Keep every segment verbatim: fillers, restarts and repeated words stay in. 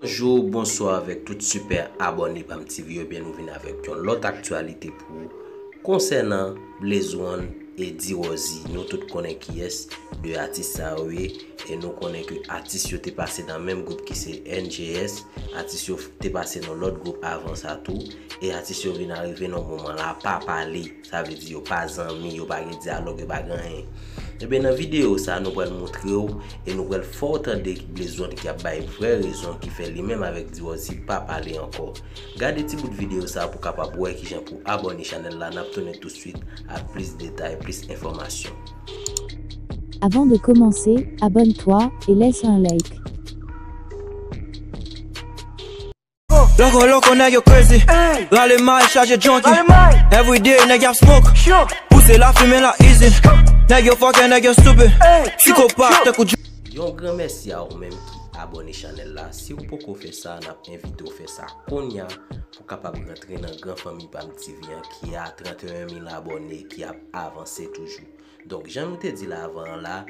Bonjou, bonswa avèk tout sipè abòne Pam T V yo, ebyen nou vin avèk yon lòt aktyalite pou ou konsènan Blaze One e Dirozi. Nou tout konnen kiyès de atis sa yo ye, e nou konnen ke atis yo te pase nan menm gwoup ki se N J S, atis yo te pase nan lòt gwoup avan sa tou, e atis yo vin arive nan moman la pa pale. Sa vle di yo pa zanmi, yo pa gen dyalòg, yo pa gen anyen. Ebyen, nan videyo sa, nou pral montre w e nou pral fè w tande Blaze One ki ap bay vrè rezon ki fè li menm avèk Dirozi pa pale ankò. Gade ti bout videyo sa pou w kapab wè kijan pou abòne chanèl la. N ap tounen tousuit ak plis detay, plis enfòmasyon. Avant de commencer, abonne-toi et laisse un like. Loco, loco, nèg yo crazy. Rale may, chaje junkie. Everyday, nèg y ap smoke. Pouse lafimen la easy. Nèg yo fucking, nèg yo stupid. Psikopat, tankou Yon gran mèsi a ou menm ki abòne chanèl la. Si w poko fè sa, n ap envite w fè sa kounye a pou w kapab rantre nan gran fanmi Pam T V an ki a trannteyen mil abòne, ki ap avanse toujou. Donk, jan nou te di l avan an la,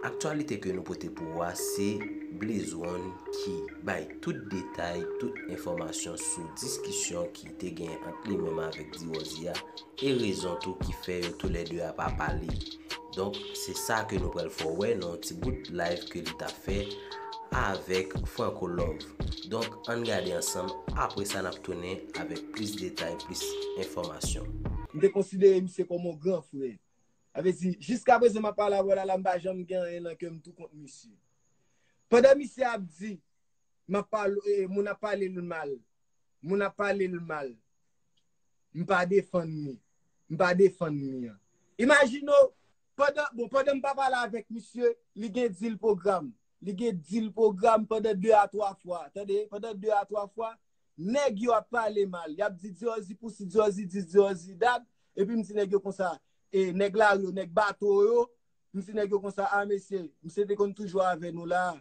aktyalite ke nou pote pou ou a se Blaze One ki bay tout detay, tout enfòmasyon sou diskisyon ki te gen ant li menm avèk Dirozi a, e rezon tou ki fè yo toulède a pa pale. Donk, se sa ke nou pral fè w wè nan yon ti bout live ke li t ap fè avèk Franco Love. Donk, ann gade ansanm, apre sa n ap tounen avèk plis detay, plis enfòmasyon. M te konsidere misye kòm yon gran frè. Sa vle di, jiskaprezan m ap pale avè w la, la m pa janm gen anyen nan kè m tou kont misye. Pandan misye ap di, m ap pale, e, moun ap pale l mal, moun ap pale l mal, m pa defann li, m pa defann li an. Imajine w, pandan, bon, pandan m pa pale avèk misye, li gen deal pwogram. Li gen deal pwogram pandan de a twa fwa. Tande, pandan de a twa fwa, nèg yo ap pale mal. Y ap di Dirozi pousi, Dirozi dis, Dirozi dat. Epi m di nèg yo konsa, e nèg lari yo, nèg bato yo, m di nèg yo konsa, a mesye, misye te konn toujou avè nou la.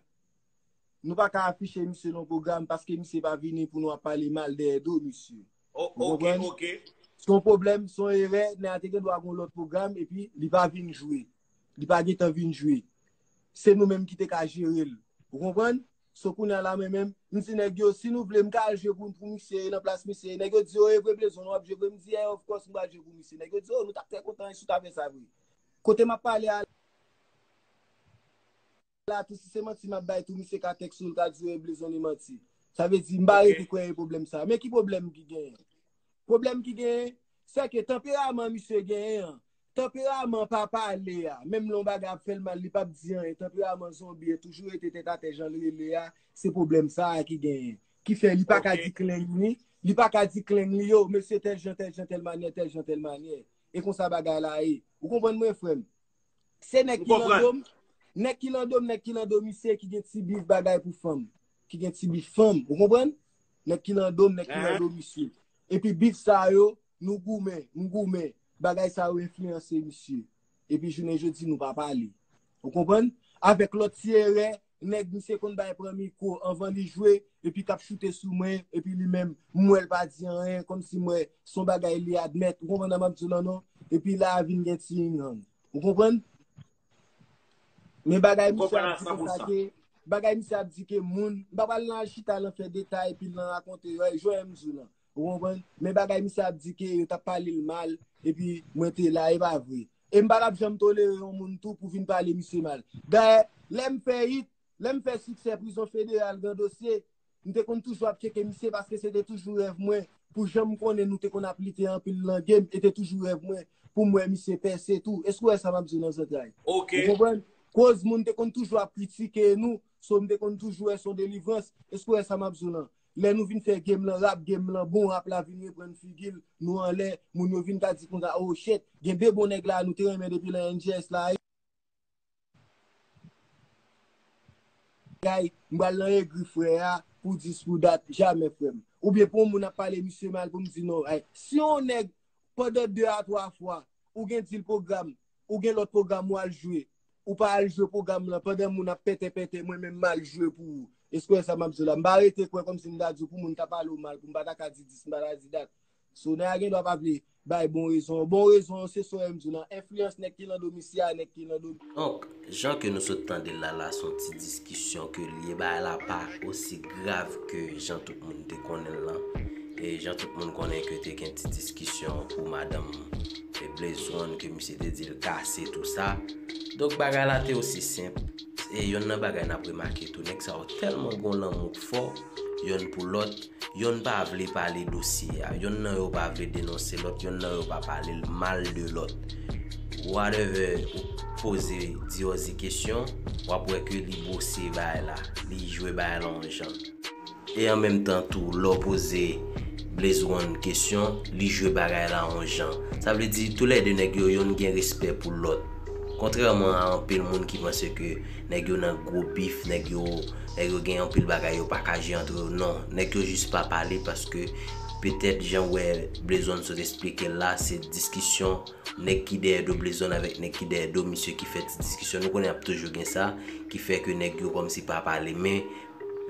Nou pa ka afiche misye nan pwogram paske misye pa vini pou nou ap pale mal dèyè do misye. Ou konprann? Se yon pwoblèm, se yon erè, nèg la te gen dwa gen yon lòt pwogram epi li pa vin jwe. Li pa gentan vin jwe. Se nou menm ki te ka jere l. Ou konprann? So kounye a la mwen menm, m di nèg yo, si nou vle m ka al jwe pou, pou misye nan plas misye. Nèg yo di, o e vre Blaze One w ap jwe vre? M di, yeah, of course m pral jwe pou misye. Nèg yo di, o nou t ap trè kontan si w ta fè sa vre. Kote m ap pale a la tou, si se manti m ap bay tou, misye ka tèks ou l ka di, o e Blaze One e manti. Sa vle di, m pa rete kwè e pwoblèm sa. Men ki pwoblèm ki genyen? Pwoblèm ki genyen, se ke tanperaman misye genyen an, tanperaman pa pale a, menm lè yon bagay ap fè l mal, li p ap di anyen, tanperaman zonbi e toujou rete tèt atè jan l rele a, se pwoblèm sa a ki genyen. Ki fè li pa ka di kleng li, li pa ka di kleng li yo, mesye tèl jan, tèl jan, tèl manyè, tèl jan, tèl manyè. E konsa bagay la ye. Ou konprann mwen, frè m? Se nèg ki lan do m, nèg ki lan do m, nèg ki lan do misye ki gen ti bif bagay pou fanm. Ki gen ti bif fanm, ou konprann? Nèg ki lan do m, nèg ki lan do misye. Epi bif sa yo, nou goumen, m goumen. Bagay sa yo enfliyanse misye. Epi jounen jodi nou pa pale. Ou konprann? Avèk lòt ti erè, nèg misye konn bay pran mikwo anvan li jwe, epi k ap choute sou mwen, epi li menm, m wè l pa di anyen, kòmsi m wè se yon bagay li admèt. Ou konprann sa m ap di w lan non? Epi la a vin gen ti yin yang. Ou konprann? Men bagay misye ap di konsa ke, bagay misye ap di ke moun, m pa pral nan al chita lan fè detay epi lan rakonte yo, jwenn m di w lan. Ou konprann? Men bagay misye ap di ke yo t ap pale l mal, epi mwen te la, e pa vre. E m pa t ap janm tolere yon moun tou pou vin pale misye mal. Dayè, lè m fè hit, lè m fè siksè Prizon Federal, Gran Dosye, m te konn toujou ap tcheke misye paske se te toujou rèv mwen pou jan m konnen nou te konn ap lite anpil lan game, e te toujou rèv mwen pou m wè misye pèse tou. Èske w wè sa m ap di w nan zantray? Ou konprann? Koz moun te konn toujou ap kritike nou, so m te konn toujou wè se yon delivrans. Èske w wè sa m ap di w lan? Lè nou vin fè game lan, rap game lan bon, rap la vin reprann figi l, nou anlè, moun yo vin ka di konsa, oh shit, gen de bon nèg la nou te renmen depi lan N J S la, bagay, m pral nan egri frè a, pou dis pou dat, jamè frè m. Oubyen pou yon moun ap pale misye mal pou m di non, ay, si yon nèg, pandan de a twa fwa, ou gen deal pwogram, ou gen lòt pwogram ou al jwe, ou pa al jwe pwogram lan, pandan moun ap pètè pètè, mwen menm m al jwe pou ou. Èske w wè sa m ap di w la? M pa rete kwè kòmsi m ta di w pou moun ta pale w mal, pou m pa ta ka di dis, m pa ta di dat. So, nèg la gen dwa pa vle bay bon rezon. Bon rezon, se sa w wè m di w lan. Enfliyans nèg ki nan do misye a, nèg ki nan do. Donk, jan ke nou sot tande l la, la se yon ti diskisyon ke l ye, bagay la pa osi grav ke jan tout moun te konnen l lan. E jan tout moun konnen ke te gen ti diskisyon pou madanm e Blaze One, ke misye te di l kase tou sa. Donk bagay la te osi senp. E yonn nan bagay n ap remake tou, nèg sa yo tèlman gon lanmou fò yonn pou lòt, yonn pa vle pale dosye a, yonn nan yo pa vle denonse lòt, yonn nan yo pa pale l mal de lòt. Whatever ou poze Diorzi kesyon, w ap wè ke li bwose bagay la, li jwe bagay la yon jan. E an menm tan tou, lè w poze Blaze One kesyon, li jwe bagay la yon jan. Sa vle di, toulède nèg yo, yonn gen respè pou lòt. Kontrèman a anpil moun ki panse ke nèg yo nan gwo bif, nèg yo, nèg yo gen anpil bagay yo pa ka jere antre yo, non. Nèg yo jis pa pale paske petèt jan w wè Blaze One sot esplike l la, se diskisyon nèg ki dèyè do Blaze One avèk nèg ki dèyè do misye ki fè ti diskisyon. Nou konnen ap toujou gen sa, ki fè ke nèg yo kòmsi pa pale. Men,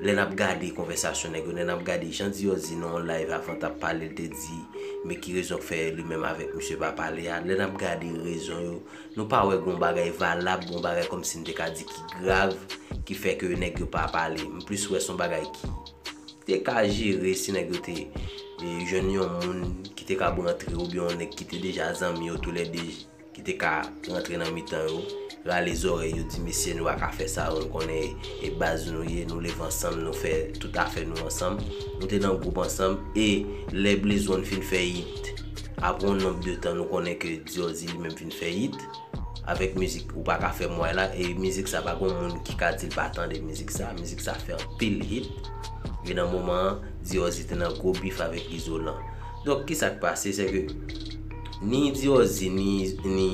lè n ap gade konvèsasyon nèg yo, lè n ap gade jan Diorzi nan yon live avan t ap pale, l te di, men ki rezon k fè li menm avèk misye pa pale a. Lè n ap gade rezon yo, nou pa wè gon bagay valab, gon bagay kòmsi n te ka di ki grav, ki fè ke nèg yo pa pale. M plis wè s on bagay ki te ka jere si nèg yo te e, jwenn yon moun ki te ka rantre oubyen yon nèg ki te deja zanmi yo toulède ki te ka rantre nan mitan yo, rale zòrèy yo, di mesye nou pa ka fè sa, nou konnen e baz nou ye, nou leve ansanm, nou fè tout afè nou ansanm, nou te nan gwoup ansanm, e lè Blaze One fin fè hit, apre yon nonb de tan nou konnen ke Diorzi li menm fin fè hit avèk mizik Ou pa ka fè m wè la, e mizik sa pa gon moun ki ka di l pa tande mizik sa, mizik sa fè anpil hit, e nan moman an, Diorzi te nan gwo bif avèk Izolan. Donk kisa k pase, se ke ni Diorzi ni, ni,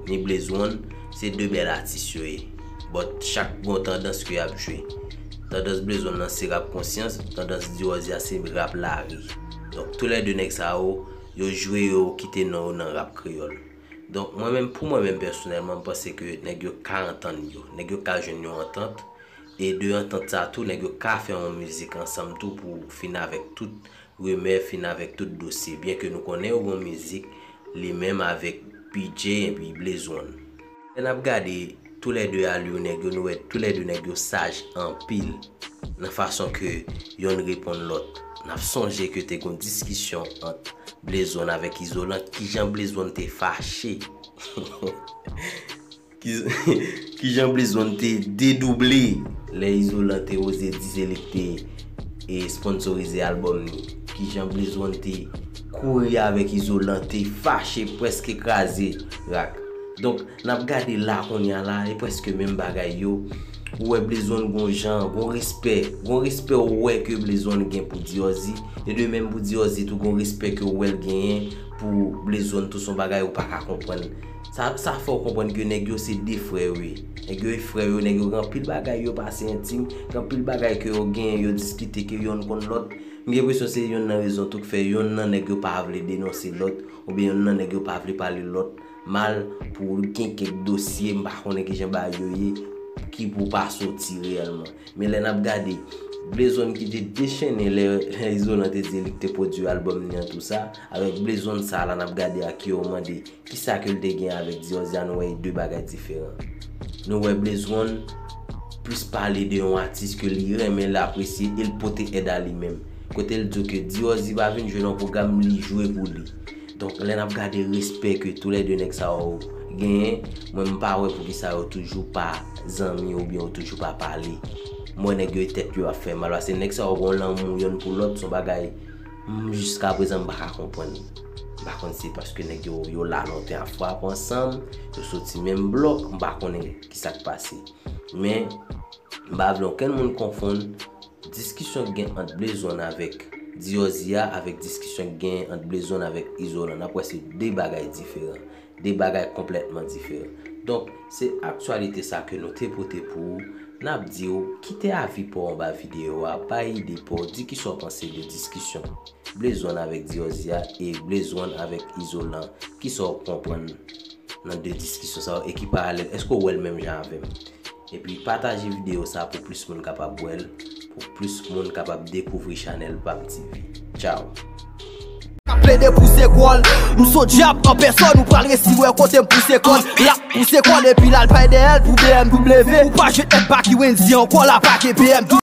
ni Blaze One, se de bèl atis yo ye. But chak gon tandans ke y ap jwe. Tandans Blaze One nan se rap konsyans, tandans Diorzi a se rap lari. Donk toulède nèg sa yo, yo jwe yo kite non yo nan rap kreyòl. Donk mwen menm, pou mwen menm pèsonèlman, m panse ke nèg yo ka antann yo, nèg yo ka jwenn yon antant, e de antant sa tou, nèg yo ka fè yon mizik ansanm tou pou fin avèk tout rimè, fin avèk tout dosye, byenke nou konnen yo gon mizik li menm avèk P J epi Blaze One. Lè n ap gade toulède alur nèg yo, nou wè toulède nèg yo saj anpil nan fason ke yonn reponn lòt. N ap sonje ke te gon diskisyon ant Blaze One avèk Izolan, kijan Blaze One te fache. Ki- Kijan Blaze One te dedouble lè Izolan te oze di se li k te e sponsorize albòm ni. Kijan Blaze One te kouri avèk Izolan, te fache, prèske kraze rak. Donk, n ap gade la kounye a la, e prèske menm bagay yo. Ou wè Blaze One gon jan, gon respè, gon respè ou wè ke Blaze One gen pou Diorzi, e de menm pou Diorzi tou gon respè ke ou wè l genyen pou Blaze One tou, s on bagay ou pa ka konprann. Sa, sa fè w konprann ke nèg yo se de frè yo ye. Nèg yo e frè yo, nèg yo gen anpil bagay yo pase entim, gen anpil bagay ke yo genyen, yo diskite, ke yonn konn lòt. M gen enpresyon se yonn nan rezon tou k fè yonn nan nèg yo pa vle denonse lòt, oubyen yonn nan nèg yo pa vle pale lòt mal pou gen kèk dosye, m pa konnen kijan bagay yo ye, ki pou pa soti reyèlman. Men lè n ap gade, Blaze One ki te dechennen lè, lè Izolan te di li k te pwodui albòm ni an tou sa, avèk Blaze One sa la n ap gade a ki yo mande kisa ke l te gen avèk Diorzi a, nou wè e de bagay diferan. Nou wè Blaze One plis pale de yon atis ke li renmen, l apresye e l pote èd a li menm. Kote l di w ke Diorzi pa vin jwe nan pwogram, li jwe pou li. Donk lè n ap gade respè ke toulède nèg sa yo genyen, mwen m pa wè poukisa yo toujou pa zanmi oubyen yo toujou pa pale. M wè nèg yo e tèt yo ap fè mal, paske nèg sa yo gon lanmou yonn pou lòt, s on bagay m jiskaprezan m pa ka konprann. M pa konn si se paske nèg yo, yo la lontan y ap frape ansanm, yo soti menm blòk, m pa konnen kisa k pase. Men, m pa vle okenn moun konfonn diskisyon k gen ant Blaze One avèk Diorzi a avèk diskisyon k gen ant Blaze One avèk Izolan. N ap wè se de bagay diferan. De bagay konplètman diferan. Donk, se aktyalite sa ke nou te pote pou ou. N ap di w, kite avi pa w anba videyo a, bay ide pa w, di kisa w panse de diskisyon Blaze One avèk Diorzi a e Blaze One avèk Izolan. Kisa w konprann nan de diskisyon sa yo e ki paralèl, èske w wè l menm jan avè m? Epi pataje videyo sa pou plis moun kapab wè l, pou plis moun kapab dekouvri chanèl Pam T V. Tchaw! K ap plede pou kòl. M se dyab an pèsòn, ou pral resi wè kote m pouse kòl. L ap pouse kòl epi l al bay dèyè l pou B M W. Ou pa jwenn Baky Wendy ankò, la pa gen B M W.